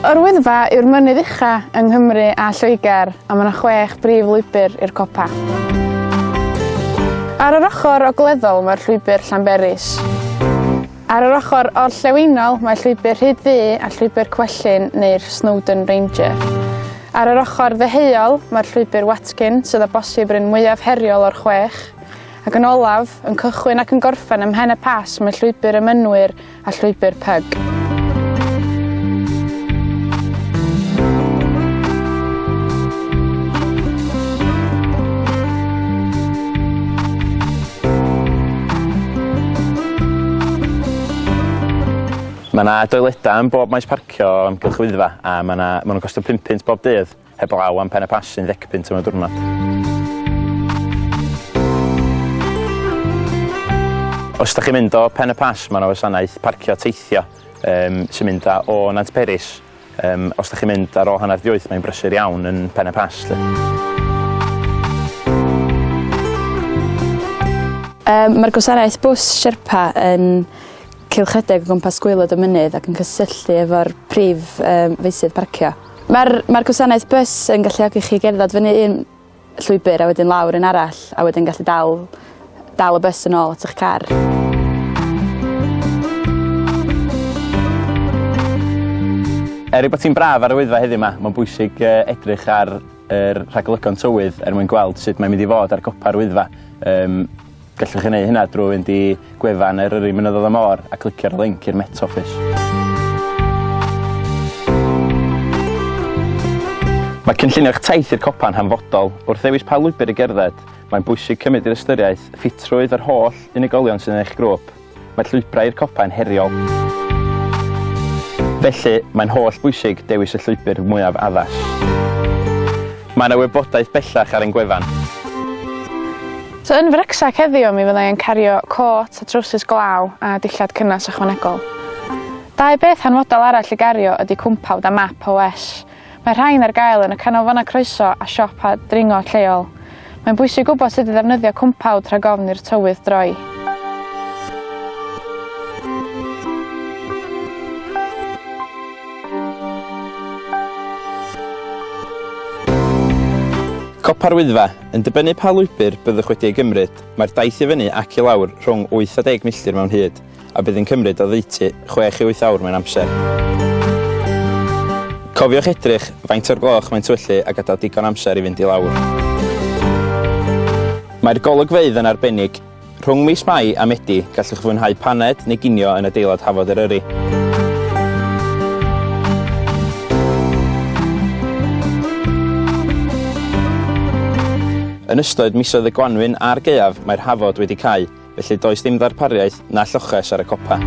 Yr Wyddfa yw'r mynydd ucha yng Nghymru a Lloegr a mae yna chwech brif lwybr i'r copa. Ar yr ochr ogleddol mae'r llwybr Llanberis. Ar yr ochr orllewinol mae llwybr Rhyd Ddu a llwybr Cwellyn neu'r Snowdon Ranger. Ar yr ochr ddeheuol mae'r llwybr Watkin sydd o bosib yr un mwyaf heriol o'r chwech. Ac yn olaf, yn cychwyn ac yn gorffen ym Mhen y Pass mae llwybr y Mynwyr a llwybr Pug. Mae 'na doiledau yn bob maes parcio o amgylch y Wyddfa a ma' 'na ma' nw'n costio pump punt bob dydd. Heblaw am Pen y Pass sy'n ddegpunt am y diwrnod. Os da chi'n mynd o Pen y Pass, mae yna wasanaeth parcio teithio um, sy'n mynd â o Nant Peris. Um, os da chi'n mynd ar ôl hanner di wyth, mae'n brysur iawn yn Pen y Pass. Lle. Um, Mae'r gwasanaeth bws Sherpa yn cylchredeg o gwmpas gwaelod y mynydd ac yn cysylltu efo'r prif um, feysydd parcio. Mae'r mae'r gwasanaeth bws yn galluogi chi gerdded fyny un llwybyr a wedyn lawr un arall a wedyn gallu dal dal y bws yn ôl at 'ych car. Er ei bod hi'n braf ar y Wyddfa heddiw 'ma, mae'n bwysig yy edrych ar yr rhagolygon tywydd er mwyn gweld sut mae'n mynd i fod ar gopa'r Wyddfa. Yym Gallwch chi wneud hynna drwy fynd i gwefan Eryri Mynyddoedd a Môr a clicio ar y linc i'r Met Office. Mae cynllunio'ch taith i'r copa'n hanfodol. Wrth ddewis pa lwybr i gerdded, mae'n bwysig cymryd i'r ystyriaeth ffitrwydd yr holl unigolion sydd yn eich grŵp. Mae llwybrau i'r copa yn heriol. Felly, mae'n holl bwysig dewis y llwybr mwyaf addas. Mae yna wybodaeth bellach ar ein gwefan. So yn fy rucksack heddiw mi fyddai yn cario côt a trowsus glaw a dillad cynnes ychwanegol. Dau beth hanfodol arall i gario ydy cwmpawd a map OS. Mae rhain ar gael yn y canolfannau croeso a siopau dringo lleol. Mae'n bwysig gwybod sut i ddefnyddio cwmpawd rhag ofn i'r tywydd droi. Copa'r Wyddfa, Yn dibynnu pa lwybr byddwch wedi ei gymryd, mae'r daith i fyny ac i lawr rhwng 8 a 10 milltir mewn hyd, a bydd yn cymryd oddeutu 6 i 8 awr mewn amser. Cofiwch edrych faint o'r gloch mae'n twyllu a gadael digon amser i fynd i lawr. Mae'r golygfeydd yn arbennig. Rhwng mis Mai a Medi, gallwch fwynhau paned neu ginio yn adeilad Hafod Eryri. Yn ystod misoedd y gwanwyn a'r gaeaf, mae'r Hafod wedi cau, felly does dim ddarpariaeth na lloches ar y copa.